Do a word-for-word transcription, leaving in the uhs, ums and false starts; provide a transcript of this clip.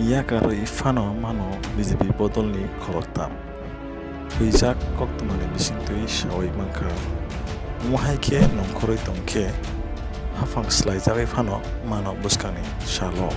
Yakarwi phano mano B J P bodolni khoroktham. Huijak koktwmani bisingtwi sawi mankha. Omo hai khe nongkhorwi tongkhe haphang swlaijagwi phano mano bwskangni salo.